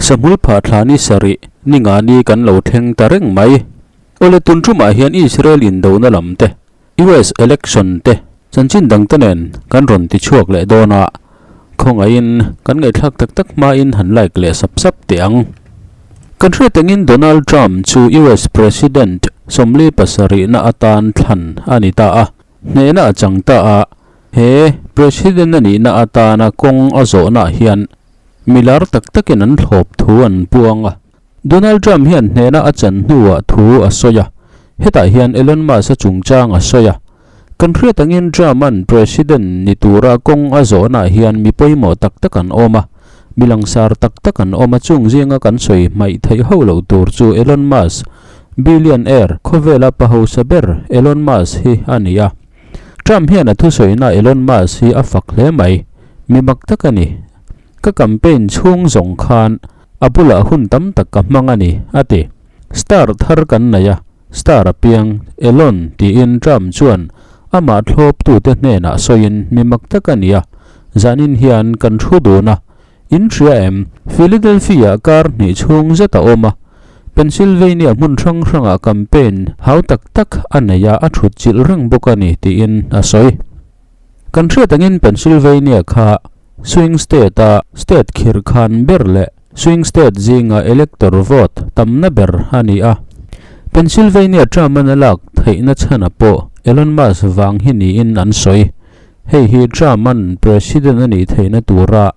Sahmul phah thla ni sarih ni nga ni kan lo thleng ta reng mai. Awle tun tumah hian Israel indona lam te, US election te chanchin dang te nen kan rawn ti chhuak leh dawn a, khawngaihin kan ngaihthlak tak tak hmain han like leh sap sap teh ang. Kan hriat angin Donald Trump chu US President 77na atan thlan a ni ta a, hnehna a chang ta a, he President a nihna atana kawng a zawhnaah hian milar tak takin an thlawp thu an puang a. Donald Trump hian hnehna a chan hnuah thu a sawi a, hetah hian Elon Musk-a chungchang a sawi a. Kan hriat angin Trump-a'n President ni tura kawng a zawhnaah hian mi pawimawh tak tak an awm a, mi langsar tak tak an awm a, chung zinga kan sawi hmaih theih hauh loh tur chu Elon Musk, billionaire, khawvela pa hausa ber Elon Musk hi a ni a. Trump hian a thusawina Elon Musk hi a fak hle mai, mi mak tak a ni. Ka campaign chhung zawng khan a bulah hun tam tak ka hmang a ni, a ti. Star thar kan nei a, star a piang, Elon, tiin Trump chuan amah thlawptute hnenah sawiin mi mak tak a ni a, zanin hian kan thu dun a, in hria em? Philadelphia kar hnih chhung zet a awm a, Pennsylvania hmun hrang hrangah campaign hau tak tak a nei a, a thut chilh reng bawk a ni, tiin a sawi. Kan hriat angin Pennsylvania kha swing state-a state khirh khan ber leh swing state zinga elector vote tamna ber a ni a. Pennsylvania Trump-an a lak theihna chhana pawh Elon Musk vang hi niin an sawi. Hei hi Trump-an president a nih theihna tura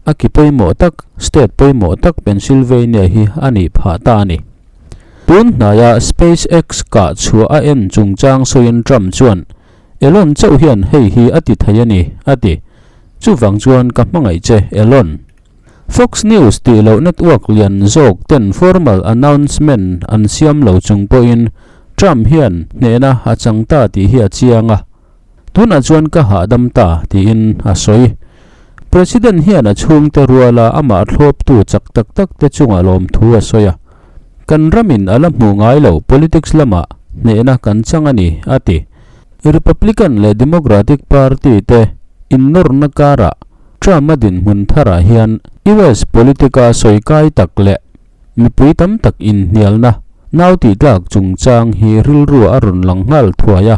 a ki pawimawh tak, state pawimawh tak Pennsylvania hi a nih phah ta a ni. Tun hnaia SpaceX kah chhuah a en chungchang sawiin Trump chuan, Elon chauh hian hei hi a ti thei a ni, a ti. Chuvang chuan ka hmangaih che, Elon. Fox News tih loh network lian zawk ten formal announcement an siam lo chung pawhin Trump hian hnehna a chang ta tih hi a chiang a. Tunah chuan ka hahdam ta, tiin a sawi. President hian a chhungte ruala amah thlawptu chak tak tak te chungah lawmthu a sawi a. Kan ramin a la hmuh ngai lo politics lamah hnehna kan chang a ni, a ti. Republican leh Democratic Party te innawrna karah Trump-a dinhmun tharah hian US politica sawi kai tak leh mipui tam tak inhnialna nau tihtlak chungchang hi rilru a rawn lang nghal thuai a.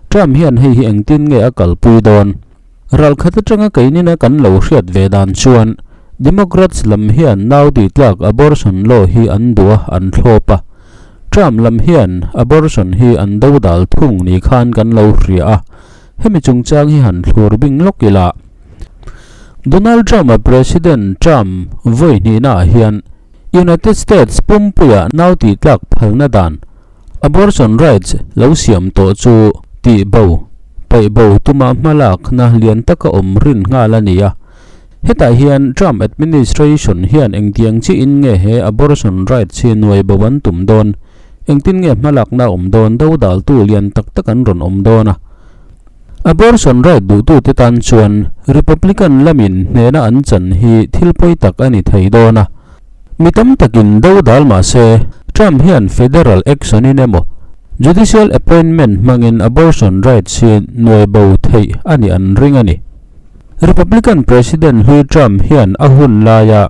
Trump hian hei hi engtin nge a kalpui dawn? Ralkhat atanga keinina kan lo hriat ve dan chuan Democrats lam hian nau tihtlak abortion law hi an duh a, an thlawp a. Trump lam hian abortion hi an dodal thung ni khan kan lo hria a, hemi chungchang hi han thlur bing lawk ila. Donald Trump-a President Trump vawi hnihnaah hian United States pumpuia nau tihtlak phalna dan Abortion rights lo siam tawh chu tih bo, paih bo tuma hmalakna lian taka awm rin nghal a ni a. Hetah hian Trump administration hian engtiang chiin nge he abortion rights hi nuai bo an tum dawn, engtin nge hmalakna a awm dawn, dodaltu lian tak tak an rawn awm dawn a. Abortion right duhtute tan chuan Republican lamin hnehna an chan hi thil pawi tak a ni thei dawn a. Mi tam takin dodal mah se, Trump hian federal action-in emaw, judicial appointment hmangin abortion rights hi nuai bo theih a nih an ring a ni. Republican President hlui Trump hian a hun laia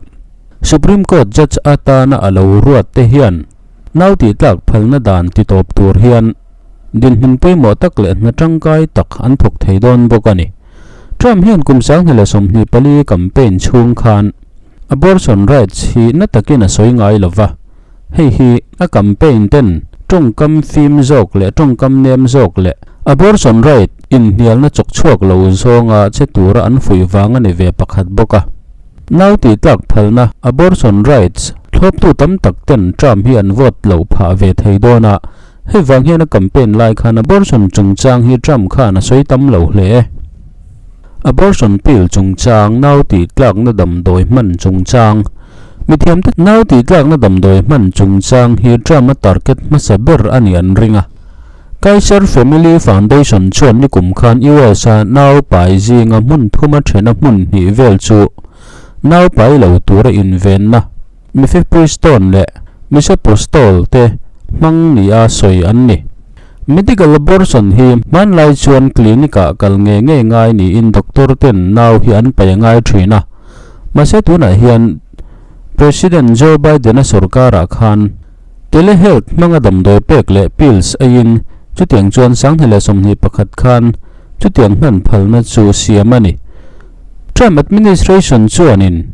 Supreme Court judge atana a lo ruat te hian nau tihtlak phalna dan titawp tur hian dinhmun pawimawh tak leh hna tangkai tak an thawk thei dawn bawk a ni. Trump hian kum 2024 campaign chhung khan Abortion rights hi na takin a sawi ngai lo va, hei hi a campaign ten tawngkam fim zawk leh tawngkam nem zawk leh abortion right inhnialna chawk chhuak lo zawnga che tura an fuih vang a ni ve pakhat bawk a. Nau tih tlak phalna abortion rights thlawptu tam tak ten Trump hi an vote loh phah ve thei dawn a, hei vang hian a campaign lai khan abortion chungchang hi Trump khan a sawi tam lo hle. Abortion pill chungchang, nau tihtlakna damdawi hman chungchang, Mithiamte nau tihtlakna damdawi hman chungchang hi Trump-a target hmasa ber a nih an ring a. Kaiser Family Foundation chuan nikum khan US-a nau pai zinga hmun thuma thena hmun hnih vel chu nau pai lo tura invenna mifepristone leh misoprostol te hmang nia sawi an ni. Medical abortion hi hmanlai chuan clinic ah kal nge nge ngai niin doctor ten nau hi an pai a ngai thin a, mahse tunah hian President Joe Biden-a sorkarah khan Telehealth hmanga damdawi pek leh pills eiin chutiang chuan 2021 khan chutiang hman phalna chu siam a ni. Trump administration chuanin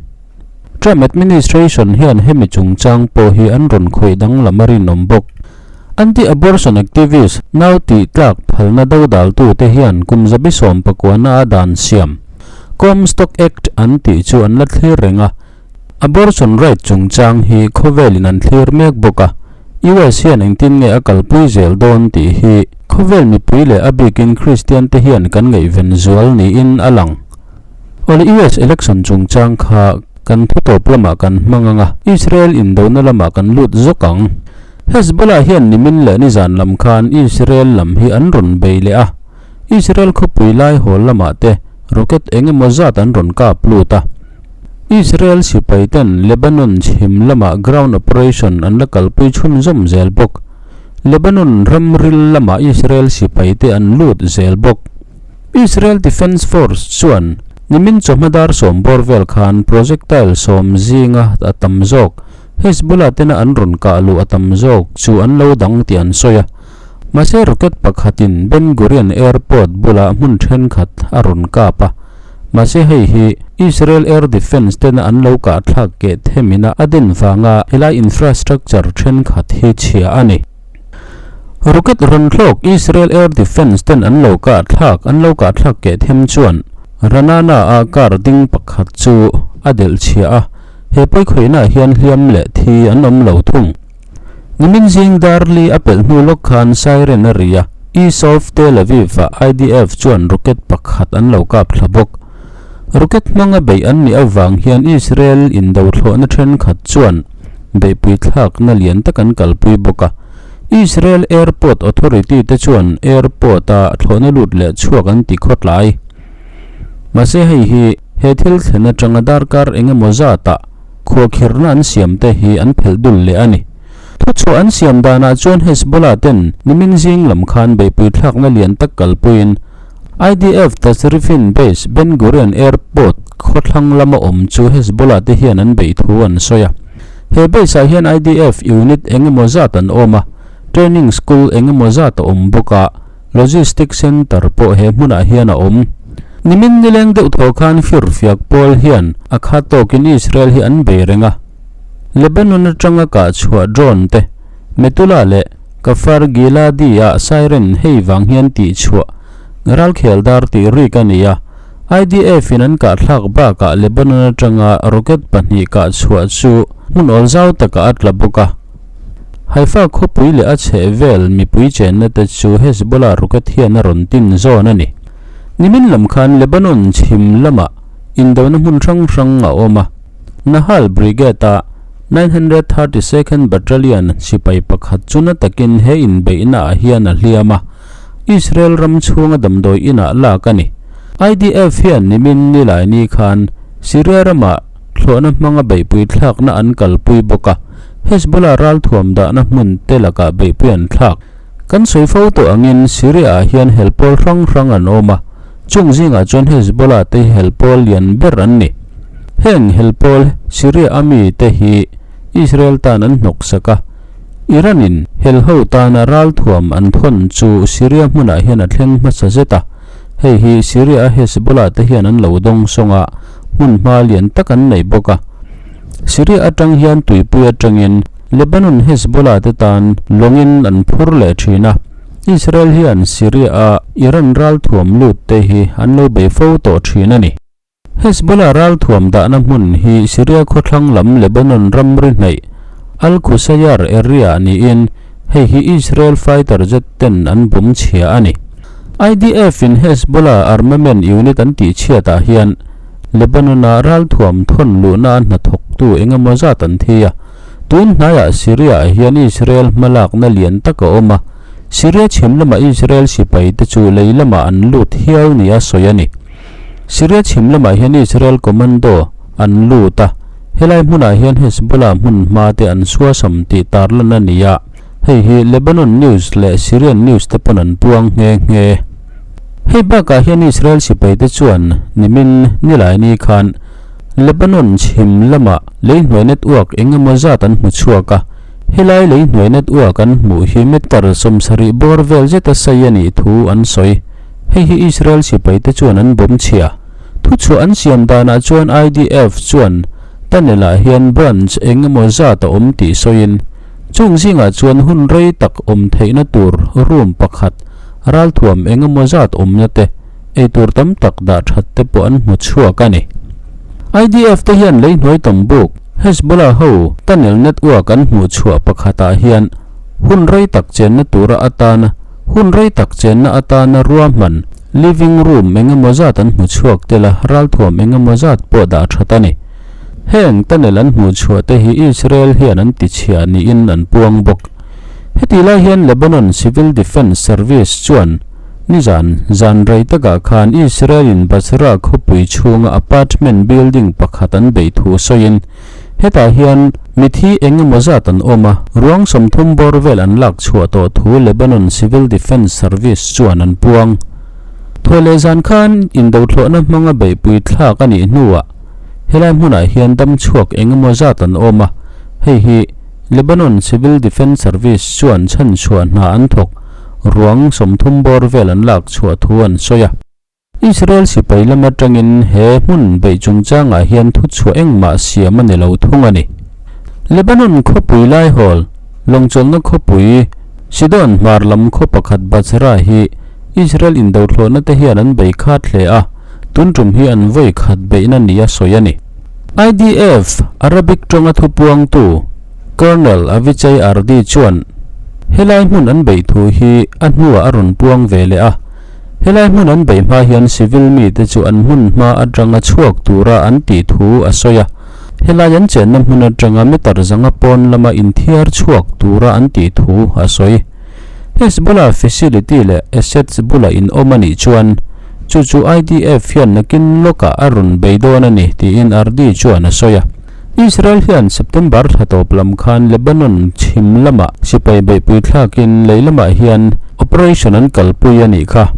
Trump administration hian hemi chungchang pawh hi an rawn khawih danglam a rinawm bawk. Anti-abortion activist nau tih tlak phalna dodaltute hian kum zabi sawmpakuana a dan siam Comstock Act an tih chu an la thlir reng a, Abortion right chungchang hi khawvelin an thlir mek bawk a, US hian engtin nge a kalpui zel dawn tih hi khawvel mipui leh a bikin Kristian te hian kan ngaihven zual niin a lang. Awle US election chungchang kha kan thutawp lamah kan hmang ang a, Israel indona lamah kan lut zawk ang. Hezbollah hian nimin leh nizan lam khan Israel lam hi an rawn bei leh a, Israel khawpui lai hawl lamah te rocket eng emaw zat an rawn kap lut a. Israel sipai ten Lebanon chhim lamah ground operation an la kalpui chhunzawm zel bawk. Lebanon ramril lamah Israel sipai te an lut zel bawk. Israel Defence Force chuan nimin chawhma dar sawm bawr vel khan projectile sawm zinga a tam zawk Hezbollah tena an rawn kah luh a tam zawk chu an lo dang tih an sawi a. Mahse rocket pakhatin Ben Gurion Airport bulah hmun thenkhat a rawn kap a. Mahse hei hi Israel Air Defence tena an lo kah thlak keh themina a den vanga helai infrastructure thenkhat hi chhia a ni. Rocket rawn thlawk Israel Air Defence ten an lo kah thlak an lo kah thlak keh them chuan Ra'anana a car ding pakhat chu a delh chhia a. He pawikhawihnaah hian hliam leh thi an awm lo thung. Nimin zing Darli a pelh hnu lawk khan siren a ri a, East-of Tel Aviv-ah IDF chuan rocket pakhat an lo kap thla bawk. Rocket hmanga beih an nih avang hian Israel indo thlawhna thenkhat chuan beihpui thlakna lian tak an kalpui bawk a. Israel Airport Authority te chuan airport-a thlawhna lut leh chhuak an ti khawtlai. Mahse hei hi he thil thlen atanga darkar eng emaw zatah Khuakhirhna an siam te hi an phelh dul leh a ni. Thuchhuah an siam danah chuan Hezbollah ten nimin zing lam khan beihpui thlakna lian tak kalpuiin IDF Tasrifin Base Ben Gurion Airport khawthlang lama awm chu Hezbollah te hian an beih thu an sawi a. He base ah hian IDF unit eng emaw zat an awm a, training school eng emaw zat a awm bawk a, Logistic Centre pawh he hmunah hian a awm. Nimin nileng deuh thaw khan firfiak pawl hian a khat tawkin Israel hi an bei reng a. Lebanon atanga kah chhuah drone te, Metula leh Kafar Giladi-ah siren hei vang hian tihchhuah ralkhel dar tih rik a ni a. IDF-in an kahthlak bakah Lebanon atanga rocket pahnih kah chhuah chu hmun awl zau takah a tla bawk a. Haifa khawpui leh a chhehvel mipui chenna te chu Hezbollah rocket hian a rawn tin zawn a ni. Nimin lam khan Lebanon chhim lamah indona hmun hrang hrang a awm a. Nahal Brigade-a 932nd Battalion sipai pakhat chu na takin he inbeihna ah hian a hliam a, Israel ram chhunga damdawi inah lak a ni. IDF hian nimin Nilaini khan Syria ramah thlawhna hmanga beihpui thlakna an kalpui bawk a. Hezbollah ralthuam dahna hmun te lakah beihpui an thlak. Kan sawi fo tawh angin Syria ah hian hel pawl hrang hrang an awm a, chung zingah chuan Hezbollah te hi hel pawl lian ber an ni. Heng hel pawl Syria a mi te hi Israel tan an hnawksak a, Iran in hel ho tana ralthuam an thawn chu Syria hmunah hian a thleng hmasa zet a, hei hi Syria a Hezbollah te hian an lo dawng sawng a, hmun hma lian tak an nei bawk a. Syria atang hian tuipui atangin Lebanon Hezbollah te tan lawngin an phur leh thin a, Israel hian Syria-a Iran ralthuam lut te hi an lo bei fo tawh thin a ni. Hezbollah ralthuam dahna hmun hi Syria khawthlang lam Lebanon ramri hnaih Al-Qusayr area niin hei hi Israel fighter jet ten an bum chhia a ni. IDF-in Hezbollah armament unit an tihchhiatah hian Lebanon-ah ralthuam thawn luhna a hnathawktu eng emaw zat an thi a. Tun hnaiah Syria-ah hian Israel hmalakna lian tak a awm a, Syria chhim lamah Israel sipaite chu lei lamah an lut hial nia sawi a ni. Syria chhim lamah hian Israel commando an lut a, helai hmunah hian Hezbollah hmun hmate an suasam tih tarlan a ni a, hei hi Lebanon news leh Syrian news te pawn an puang nghe nghe. Hei bakah hian Israel sipaite chuan nimin Nilaini khan Lebanon chhim lamah leihnuai network eng emaw zat an hmu chhuak a, helai leihnuai network an hmuh hi meter 70 bawr vel zeta sei a nih thu an sawi. Hei hi Israel sipaite chuan an bawm chhia. Thuchhuah an siam danah chuan IDF chuan tunnel-ah hian branch eng emaw zat a awm tih sawiin, chung zingah chuan hun rei tak awm theihna tur room pakhat, ralthuam eng emaw zat awmna te, eitur tam tak dah that te pawh an hmu chhuak a ni. IDF te hian lei hnuai tawm buk, Hezbollah ho tunnel network an hmuh chhuah pakhatah hian hun rei tak chenna tura atana hun rei tak chenna atana ruahman living room eng emaw zat an hmu chhuak tel a, ralthuam eng emaw zat pawh dah that a ni. Heng tunnel an hmuh chhuah te hi Israel hian an tichhia niin an puang bawk. Heti lai hian Lebanon Civil Defence Service chuan Nizan, zan rei takah khan Israel-in Basra khawpui chhunga apartment building pakhat an beih thu sawiin, hetah hian mithi eng emaw zat an awm a, ruang 30 bawr vel an lak chhuah tawh thu Lebanon Civil Defence Service chuan an puang. Thaw leh zan khan indothlawhna hmanga beihpui thlak a nih hnuah helai hmunah hian dam chhuak eng emaw zat an awm a, hei hi Lebanon Civil Defence Service chuan chhanchhuah hna an thawk. Ruang 30 bawr vel an lak chhuah thu an sawi a. Israel sipai lam atangin he hmun beih chungchangah hian thuchhuah engmah siam a ni lo thung a ni. Lebanon khawpui laihawl, lawngchawlhna khawpui, Sidon hmar lam khaw pakhat Basra hi Israel indothlawhna te hian an bei khat hle a, tun tum hi an vawi khat beihna nia sawi a ni. IDF, Arabic tawnga thupuangtu, Colonel Avichai Ardi chuan helai hmun an beih thu hi a hnuah a rawn puang ve leh a, helai hmun an beih hma hian civil mite chu an hmun hma atanga chhuak tura an tih thu a sawi a, helai an chenna hmun atanga meter zanga pawn lama inthiar chhuak tura an tih thu a sawi. Hezbollah facility leh assets bula in awm a nih chuan chu chu IDF hian nakin lawkah a rawn bei dawn a ni tiin Ardi chuan a sawi a. Israel hian September thla tawp lam khan Lebanon chhim lamah sipai beihpui thlakin lei lamah hian operation an kalpui a nih kha.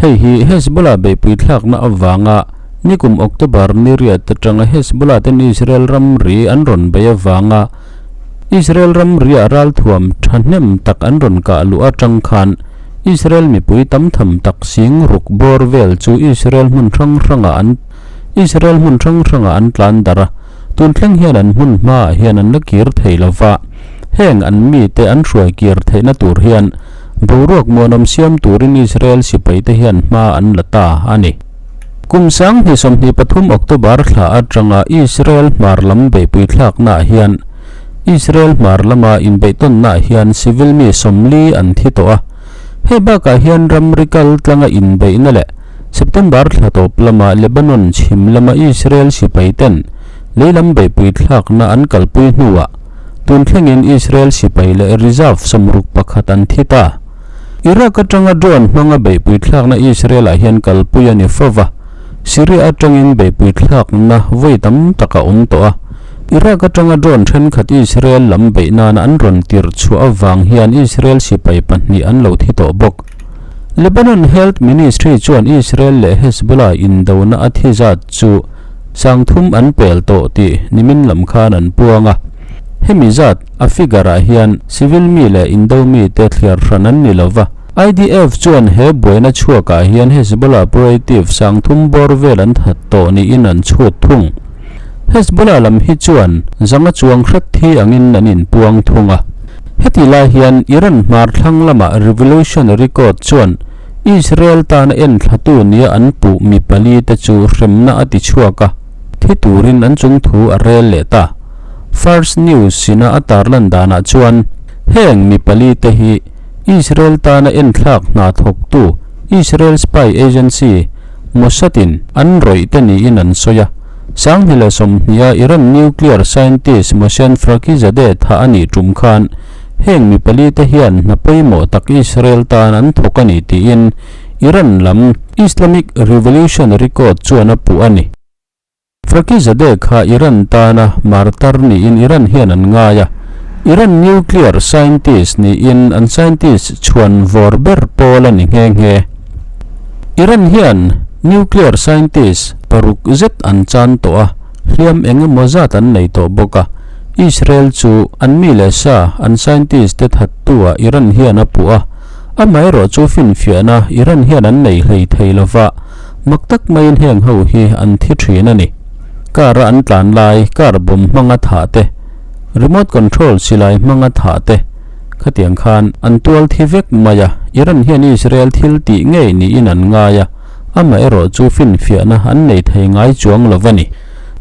Hei hi Hezbollah beihpui thlakna avanga nikum October ni riat atanga Hezbollah ten Israel ramri an rawn bei avanga Israel ramriah ralthuam thahnem tak an rawn kah luh atang khan Israel mipui tam tham tak sing ruk bawr vel chu Israel hmun hrang hrangah an Israel hmun hrang hrangah an tlan darh a, tun thleng hian an hmun hmaah hian an la kir thei lo va, heng an mite an hruai kir theihna tur hian boruak muanawm siam turin Israel sipaite hian hma an la ta a ni. Kum 2023 October thla atanga Israel hmar lam beihpui thlaknaah hian Israel hmar lama inbeihtawnnaah hian civil mi 40 an thi tawh a, hei bakah hian ramri kal tlanga inbeihna leh September thla tawp lama Lebanon chhim lama Israel sipaiten leilam beihpui thlakna an kalpui hnuah tun thlengin Israel sipai leh reserve 61 an thi ta. Iraq atanga drone hmanga beihpui thlakna Israel-ah hian kalpui a ni fo va, Syria atangin beihpui thlakna vawi tam tak a awm tawh a. Iraq atanga drone thenkhat Israel lam beih nana an rawn tirh chhuah avang hian Israel sipai pahnih an lo thi tawh bawk. Lebanon Health Ministry chuan Israel leh Hezbollah indona a thi zat chu 3000 an pel tawh tih nimin lam khan an puang a. Hemi zat a figure-ah hian civil mi leh indo mite thliar hran an ni lo va. IDF chuan he buaina chhuakah hian Hezbollah operative 3000 bawr vel an that tawh niin an chhut thung. Hezbollah lam hi chuan 500 chuang hret thi angin an inpuang thung a. Heti lai hian Iran hmar thlang lama Revolutionary Court chuan Israel tana enthlatu nia an puh mi pali te chu hremna a ti chhuak a, thi turin an chung thu a rel leh ta. Fars News sina a tarlan danah chuan heng mi pali te hi Israel tana enthlak hna thawktu Israel spy agency Mossad-in an rawih te niin an sawi a. 2020-a Iran nuclear scientist Mohsen Fakhrizadeh tha a nih tum khan heng mi pali te hian hna pawimawh tak Israel tan an thawk a ni tiin Iran lam Islamic Revolutionary Court chuan a puh a ni. Fakhrizadeh kha Iran tana martar niin Iran hian an ngai a, Iran nuclear scientist niin an scientist chhuan vawr ber pawl a ni nghe nghe. Iran hian nuclear scientist paruk zet an chan tawh a. Hliam eng emaw zat an nei tawh bawk a. Israel chu an mi leh sa, an scientist te thattu ah Iran hian a puh a. Amaherawh chu finfiahna Iran hian an nei hlei thei lo va, mak tak maiin heng ho hi an thi thin a ni. Car a an tlan lai, car bomb hmanga thah te, remote control silai hmanga thah te, khatiang khan an tual thi vek mai a. Iran hian Israel thil tih ngei niin an ngai a. Amaherawh chu finfiahna an nei thei ngai chuang lo a ni.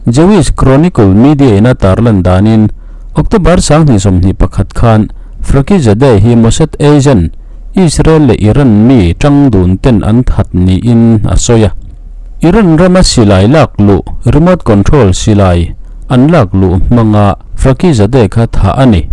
Jewish Chronicle media in a tarlan danin October 2021 khan Fakhrizadeh hi Mossad agent, Israel leh Iran mi tang dun ten an that niin a sawi a. Iran rama silai lak luh, remote control silai, an lak luh hmanga Fakhrizadeh kha thah a ni.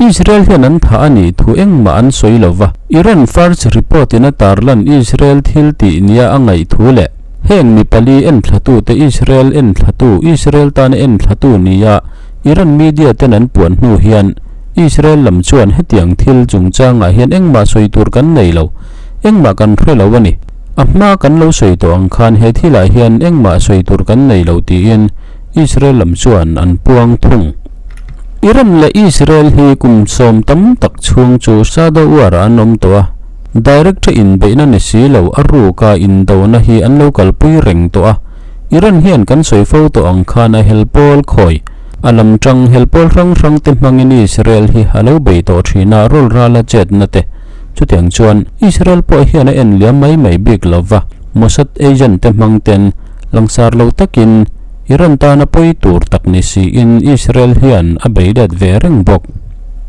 Israel hian an thah a nih thu engmah an sawi lo va. Iran Fars report in a tarlan Israel thil tih nia a ngaih thu leh heng mi pali enthlatute Israel enthlatu Israel tana enthlatu nia Iran media ten an puan hnu hian Israel lam chuan hetiang thil chungchangah hian engmah sawi tur kan nei lo, engmah kan hre lo a ni. A hma kan lo sawi tawh ang khan he thilah hian engmah sawi tur kan nei lo tiin Israel lam chuan an puang thung. Iran leh Israel hi kum sawm tam tak chhung chu Shadow War ah an awm tawh a, direct a inbeihna ni si lo a ruka indona hi an lo kalpui reng tawh a. Iran hian kan sawi fo tawh ang khan a hel pawl khawi, a lam tang hel pawl hrang hrang te hmangin Israel hi a lo bei tawh thin a, rawl rala chetna te. Chutiang chuan Israel pawh hian a en liam mai mai bik lo va, Mossad agent te hmang ten langsar lo takin Iran tana pawi tur tak ni siin Israel hian a bei let ve reng bawk.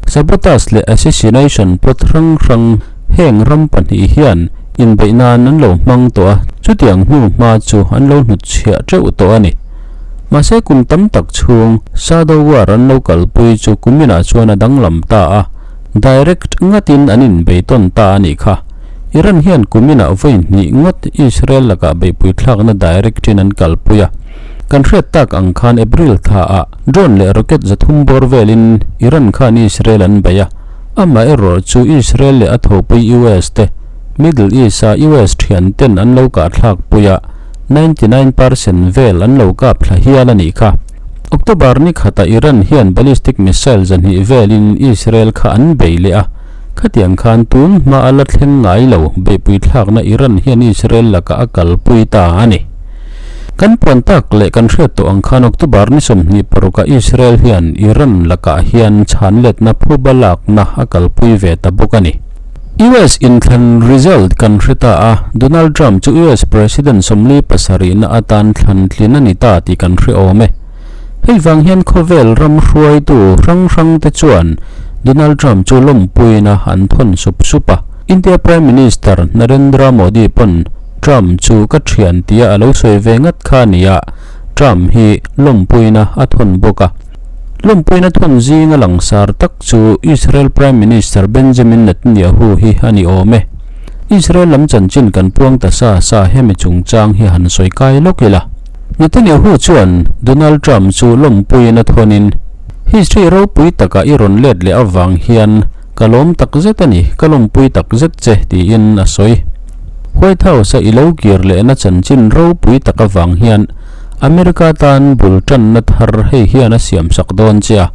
Sabotage leh assassination plot hrang hrang heng ram pahnih hian inbeih nan an lo hmang tawh a, chutiang hnu hma chu an lo hnutchhiah teuh tawh a ni. Mahse kum tam tak chhung Shadow War an lo kalpui chu kuminah chuan a danglam ta a, direct ngatin an inbei tawn ta a nih kha. Iran hian kuminah vawi hnih ngawt Israel lakah beihpui thlakna direct in an kalpui a. Kan hriat tak ang khan April thlaah drone leh rocket 300 bawr velin Iran khan Israel an bei a. Amaherawh chu Israel leh a thawhpui US te Middle East-a US thian ten an lo kah thlakpui a, 99 percent vel an lo kap thla hial a nih kha. October ni khatah Iran hian ballistic missile 200 velin Israel kha an bei leh a. Khatiang khan tun hma a la thleng ngai lo, beihpui thlakna Iran hian Israel lakah a kalpui ta a ni. Kan puan tak leh kan hriat tawh ang khan October ni 26 ah Israel hian Iran lakah hian chhanletna phuba lakna a kalpui ve ta bawk a ni. US inthlan result kan hre ta a, Donald Trump chu US President 47 na atan thlan tlin a ni ta tih kan hre awm e. Hei vang hian khawvel ram hruaitu hrang hrang te chuan Donald Trump chu lawmpuina an thawn sup sup a. India Prime Minister Narendra Modi pawn Trump chu ka thian tia a lo sawi ve ngat kha a ni a, Trump hi lawmpuina a thawn bawk a. Lawmpuina thawn zinga langsar tak chu Israel Prime Minister Benjamin Netanyahu hi a ni awm e. Israel lam chanchin kan puang ta sa sa hemi chungchang hi han sawi kai lawk ila. Netanyahu chuan Donald Trump chu lawmpuiin a thawnin, History ropui takah i rawn let leh avang hian ka lawm tak zet a ni, ka lawmpui tak zet che, tiin a sawi. White House-a i lo kir lehna chanchin ropui tak avang hian America tan bul tanna thar hei hian a siamsak dawn che a.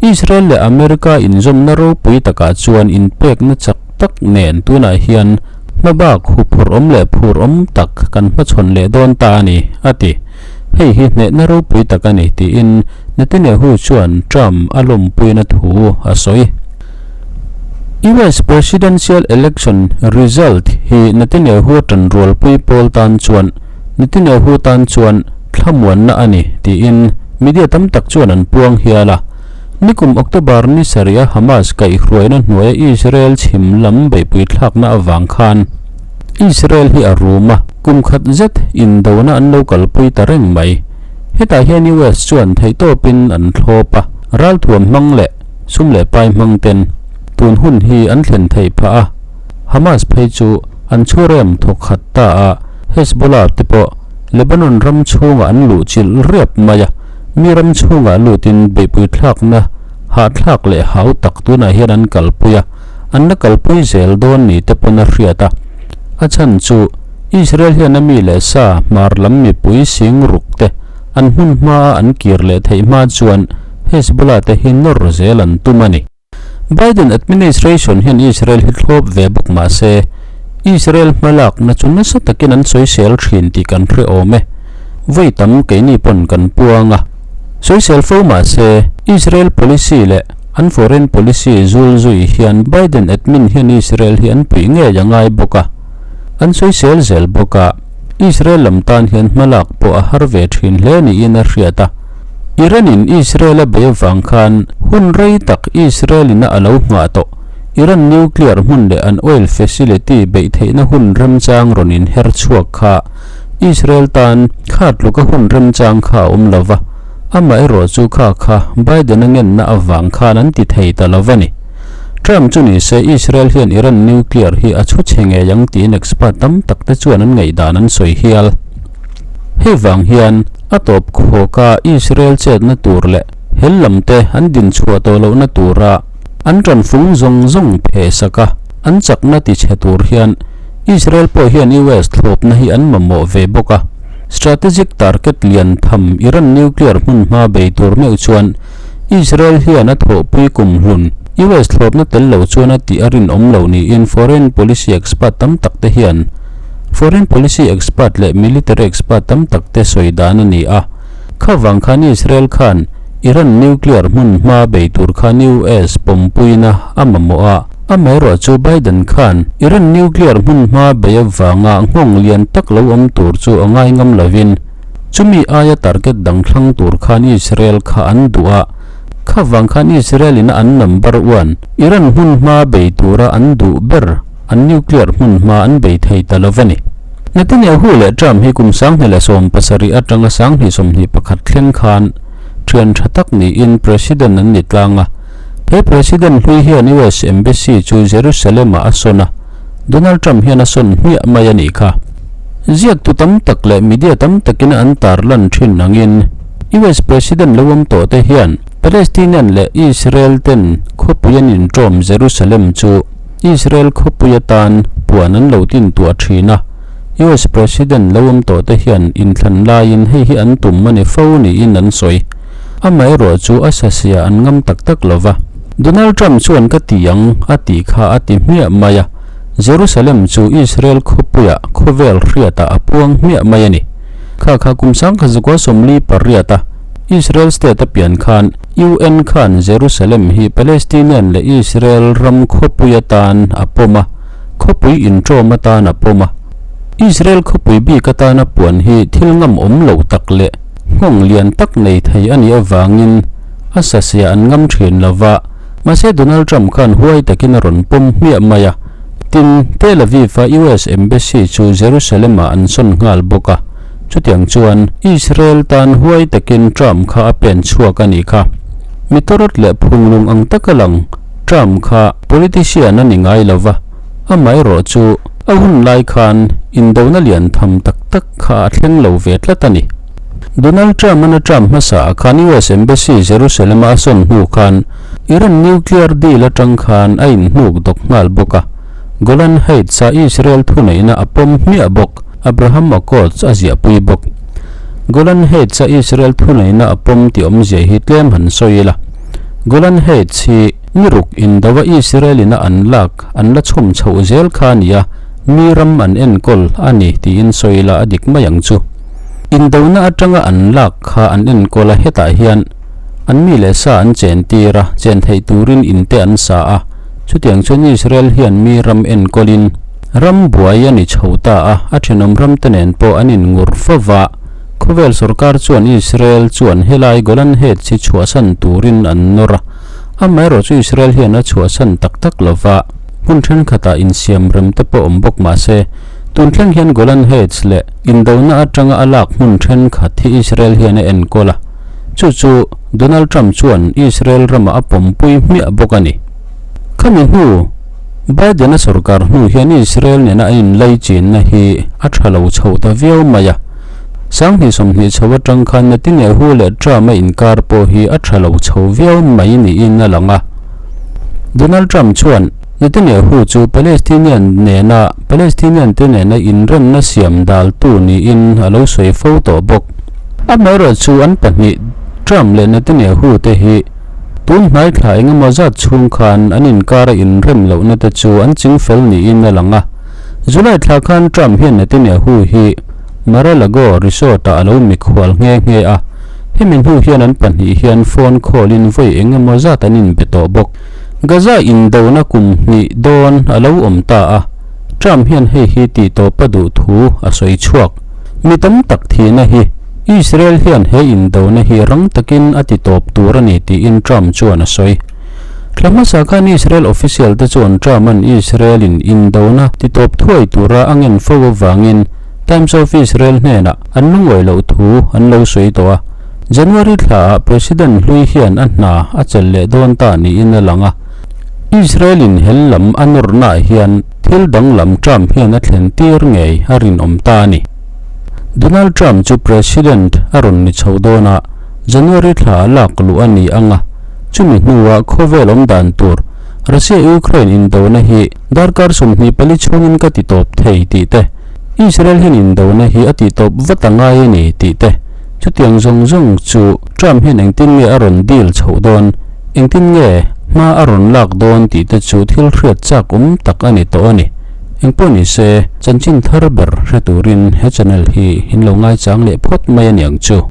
Israel leh America inzawmna ropui takah chuan inpekna chak tak nen tunah hian Hmabak huphurh awm leh phur awm tak kan hmachhawn leh dawn ta a ni, a ti. Hei hi hnehna ropui tak a ni, tiin Netanyahu chuan Trump a lawmpuina thu a sawi. US Presidential Election result hi Netanyahu a tanrualpui pawl tan chuan Netanyahu tan chuan thlamuanna a ni, tiin media tam tak chuan an puang hial a. Nikum October ni sarih a Hamas kaihhruaina hnuaia Israel chhim lam beihpui thlakna avang khan Israel hi a rum a, kum khat zet indona an lo kalpui ta reng mai. Hetah hian US chuan theihtawpin an thlawp a, ralthuam hmang leh sum leh pai hmang ten tun hun hi an thlen theih phah a, Hamas phei chu an chhurem thawk khat ta a, Hezbollah te pawh Lebanon ram chhungah an luh chilh riap mai a. Mi ram chhungah lutin beihpui thlakna hahthlak leh hau tak tunah hian an kalpui a, an la kalpui zel dawn ni te pawn a hriat a. A chhan chu Israel hian a mi leh sa hmar lam mipui sing ruk te An hmun hmaa an kir leh theih hma chuan Hezbollah te hi nawr zel an tum a ni. Biden administration hian Israel hi thlawp ve bawk mah se, Israel hmalakna chu nasa takin an sawisel thin tih kan hre awm e. Vawi tam keini pawn kan puang a. Sawisel fo mah se, Israel policy leh an foreign policy zul zui hian Biden admin hian Israel hi an puih ngei a ngai bawk a. An sawisel zel bawk a. Israel lam tan hian hmalak pawh a har ve thin hle niin a hriat a. Iran-in Israel a bei avang khan hun rei tak Israel-in a a lo nghah tawh. Iran nuclear hmun leh an oil facility beih theihna hun remchang rawn inher chhuak kha Israel tan kha tluka hun remchang kha a awm lo va, amaherawh chu kha kha Biden-a ngenna avang khan an ti thei ta lo va ni. Trump chu ni se Israel hian Iran nuclear hi a chhu chhe ngei ang tiin expert tam tak te chuan an ngaihdan an sawi hial. Hei vang hian a tawp khawka Israel chetna tur leh hel lam te an din chhuah tawh lohna tura an tanfung zawng zawng pheh sak a, an chakna ti chhe tur hian Israel pawh hian US thlawpna hi an mamawh ve bawk a. Strategic target lian tham Iran nuclear hmunhma bei tur meuh chuan Israel hian a thawhpui kum hlun US thlawpna tel lo chuan a tih a rinawm lo niin foreign policy expert tam tak te hian foreign policy expert leh military expert tam tak te sawi dan a ni a. Kha vang khan Israel khan Iran nuclear hmun hma bei tur khan US pawmpuina a mamawh a, amaherawh chu Biden khan Iran nuclear hmun hma bei avanga nghawng lian tak lo awm tur chu a ngai ngam lovin Chumi aia target dang thlang tur khan Israel kha an duh a, kha vang khan Israel in a an number one, Iran hmun hma bei tura an duh ber an nuclear hmun hma an bei thei ta lo va ni. Netanyahu leh Trump hi kum 2017 atanga 2021 thleng khan thian tha tak niin President an ni tlang a, he President hlui hian US Embassy chu Jerusalem-ah a sawn a, Donald Trump hian a sawn hmiah mai a nih kha. Ziaktu tam tak leh media tam takin an tarlan thin angin US President lo awm tawh te hian Palestinian leh Israel ten khawpui an inṭawm Jerusalem chu Israel khawpui atan puan an lo tintuah thin a, US President lo awm tawh te hian inthlan laiin hei hi an tum a ni fo niin an sawi. Amaherawh chu a sasia an ngam tak tak lo va. Donald Trump chuan ka ti ang a tih kha a ti hmiah mai a. Jerusalem chu Israel khawpuiah khawvel hriatah a puang hmiah mai a ni. Kha kha kum sangkhat zakua 48 a Israel state a pian khan UN khan Jerusalem hi Palestinian leh Israel ram khawpui atan a pawm a, khawpui inṭawm atan a pawm a. Israel khawpui bik atana puan hi thil ngam awm lo tak leh nghawng lian tak nei thei a nih avangin a sasia an ngam ṭhin lo va. Mahse Donald Trump khan huai takin a rawn pawm hmiah mai a, tin, Tel Aviv-a US Embassy chu Jerusalem-ah an sawn nghal bawk a, chutiang chuan Israel tan huai takin Trump kha a pen chhuak a nih kha. Mi tawrawt leh phunglung ang taka lang Trump kha politician a ni ngai lo va, amaherawh chu a hun lai khan indona lian tham tak tak kha a thleng lo ve tlat a ni. Donald Trump-an a term hmasa ah khan US Embassy Jerusalem-a a sawn hnu khan Iran nuclear deal atang khan a inhnuk dawk nghal bawk a, Golan Heights-a Israel thuneihna a pawm hmiah bawk, Abraham Accords a ziahpui bawk. Golan Heights-a Israel thuneihna a pawm tih awmzia hi tlem han sawi ila. Golan Heights hi ni ruk indova Israel-in a an lak an la chhawm chhoh zel kha a ni a, mi ram an enkawl a ni tiin sawi ila a dik mai ang chu. Indona atanga an lak kha an enkawl a, hetah hian an mi leh sa an chen tir a, chen theih turin in te an sa a, chutiang chuan Israel hian mi ram enkawlin ram buai a ni chho ta a, a thenawm ram te nen pawh an inngur fo va, khawvel sorkar chuan Israel chuan helai Golan Heights hi chhuahsan turin an nawr a, amaherawh chu Israel hian a chhuahsan tak tak lo va, hmun thenkhatah insiam rem te pawh awm bawk mah se, Tun thleng hian Golan Heights leh indona atanga a lak hmun thenkhat hi Israel hian a enkawl a, chu chu Donald Trump chuan Israel ramah a pawmpui hmiah bawk a ni. Khami hnu, Biden-a sorkar hnu hian Israel nena a inlaichinna hi a tha lo chho ta viau mai a, 2020 chho atang khan Netanyahu leh Trump-a inkar pawh hi a tha lo chho viau mai niin a lang a. Donald Trump chuan Netanyahu chu Palestinian nena Palestinian te nena inremna siam daltu niin a lo sawi fo tawh bawk. Amaherawhchu an pahnih Trump leh Netanyahu te hi tun hnai thla engemaw zat chhung khan an inkara inrem lohna te chu an chingfel niin a lang a. July thla khan Trump hian Netanyahu hi Mar-a-Lago resort-ah a lo mikhual nghe nghe a, hemi hnu hian an pahnih hian phone call-in vawi engemaw zat an inbe tawh bawk. Gaza indona kum hnih dawn a lo awm ta a, Trump hian hei hi tih tawpa duh thu a sawi chhuak. Mi tam tak thihna hi Israel hian he indona hi rang takin a ti tawp tur a ni tiin Trump chuan a sawi. Thla hmasa khan Israel official te chuan Trump-a'n Israel-in indona ti tawp thuai tura a ngen fo avangin Times of Israel hnenah an lungawi loh thu an lo sawi tawh a. January thlaah President hlui hian a hna a chelh leh dawn ta niin a lang a. Israel-in hel lam a nawrnaah hian thil danglam Trump hian a thlen tir ngei a rinawm ta a ni. Donald Trump chu President a rawn ni chho dawn a, January thla a lak luh a ni ang a, chumi hnuah khawvel awm dan tur Russia-Ukraine indona hi darkar 24 chhungin ka ti tawp thei tih te, Israel hian indona hi a tih tawp vat a ngai a ni tih te, chutiang zawng zawng chu Trump hian engtin nge a rawn deal chhoh dawn? Engtin nge hma a rawn lak dawn tih te chu thil hriat chak awm tak a ni tawh a ni. Engpawh ni se, chanchin thar ber hre turin he channel hi in lo ngaichang leh phawt mai a niang chu.